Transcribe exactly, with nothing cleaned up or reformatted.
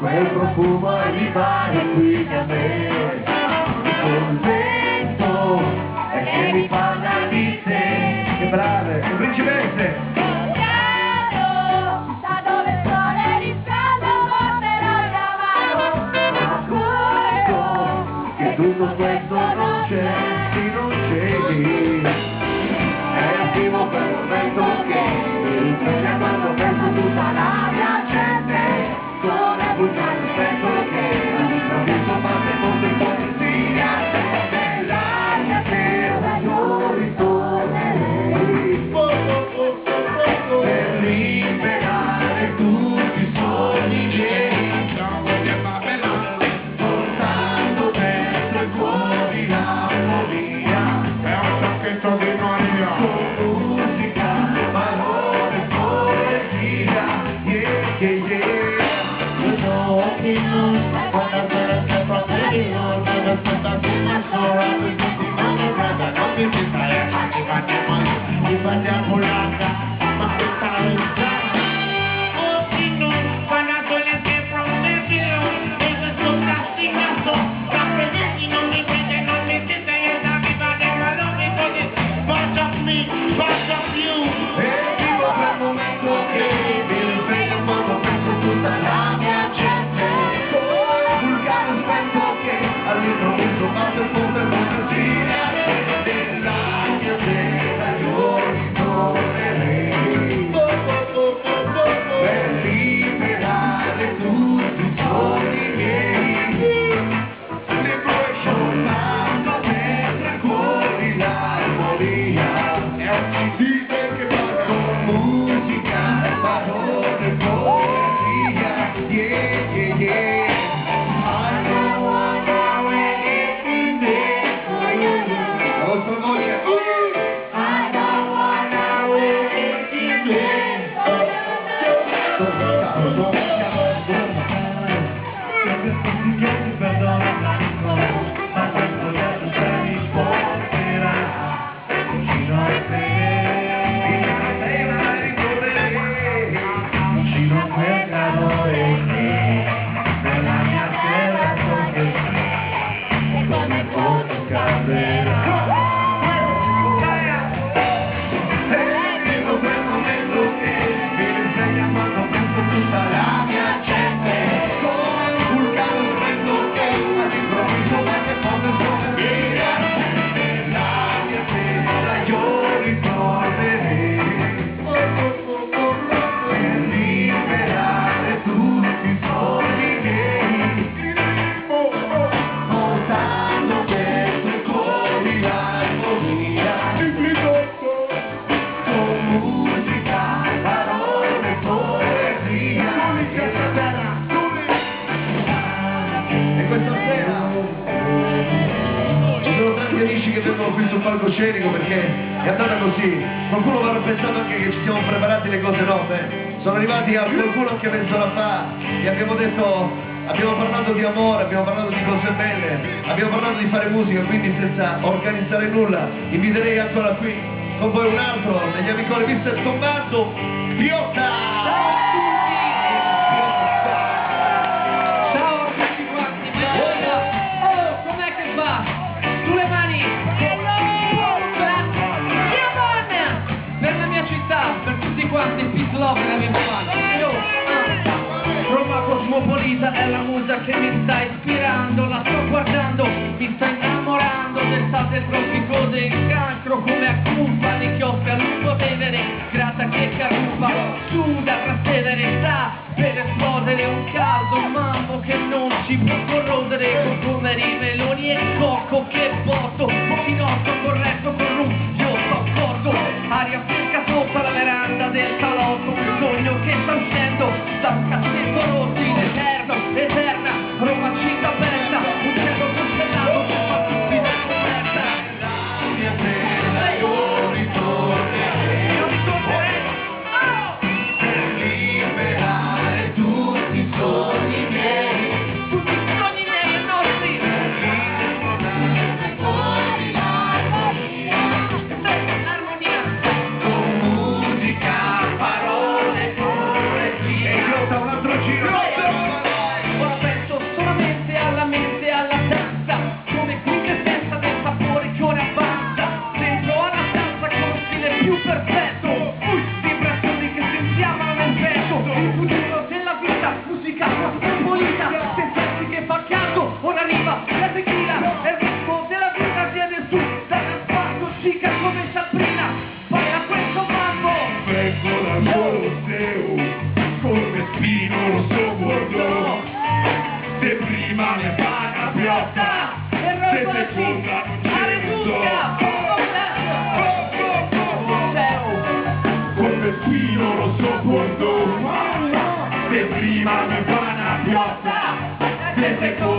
E il profumo arrivare qui da me, col vento, e che mi parla di te. Che brave, che principesse! Caro, da dove il sole riscalda porterò il amaro. Ma corpo, che tutto questo non c'è, sì, non c'è. È il primo bel momento che mi sveglia quando penso tutta la mia gente. Con vulcano spento che all'improvviso parte forte poesia. Nella mia terra io ritornerei per liberare tutti i sogni miei. Portando dentro i cuori l'armonia. È un sacchetto di Maria. Con musica, parole, poesia. Yeah, yeah, yeah. You know, you know, quando te la stai facendo, non te la stai facendo, ma solo per tutti, ma non guarda, non mi ci stai a fare, fare, fare, mi fai a volata, ma stai in strada. Oh, you know, when I go and get from the pillow, it was so dusty, not so, not for this, you know, me, and then I make it. Part of me, part of you. E vivo quel momento che mi risveglio quando penso tutta la mia gente. Vulcano spento che all'improvviso parte forte come gira. Nella mia terra io ritornerei per liberare tutti i sogni miei. Musica, parole, poesia. Yeah, yeah, yeah. I don't wanna wait in there for you. La vostra voglia. I don't wanna wait in there for you. E questa sera ci sono tanti amici che vengono qui sul palcoscenico perché è andata così. Qualcuno avrà pensato anche che ci siamo preparati le cose, no? Beh, sono arrivati a qualcuno che mezz'ora fa e abbiamo detto, abbiamo parlato di amore, abbiamo parlato di cose belle, abbiamo parlato di fare musica, quindi senza organizzare nulla inviterei ancora qui con voi un altro degli Amiconi, mister Tommaso Piotta! Ciao a tutti! Ciao a tutti quanti! Bella! Oh, com'è che va? Su le mani! Forza! Come on! Per la mia città, per tutti quanti, peace, love nella mia banda. Yo, ah. Roma cosmopolita è la musa che mi sta ispirando, la sto guardando, mi sto innamorando del sal, del tropico, del cancro, come a curva di chiosca lungo Tevere, grata che carruba, su da Trastevere sta per esplodere un caldo mambo che non ci può corrodere, con pomeri, meloni e cocco che botto, chinotto corretto con rum, io sto accordo, aria fresca sotto la veranda del salotto, un sogno che sta uscendo da un cassetto rotto in eterno, eterna, Roma città aperta, un cielo costellato che fa tutti da coperta. La mia terra, io ritornerei. Io ritornerei. Per liberare tutti i sogni miei. Tutti i sogni miei e nostri. Per liberare Se secunnu nun c'è un so. Come spino lo so porto. Se prima mi fa na piotta. Se secunnu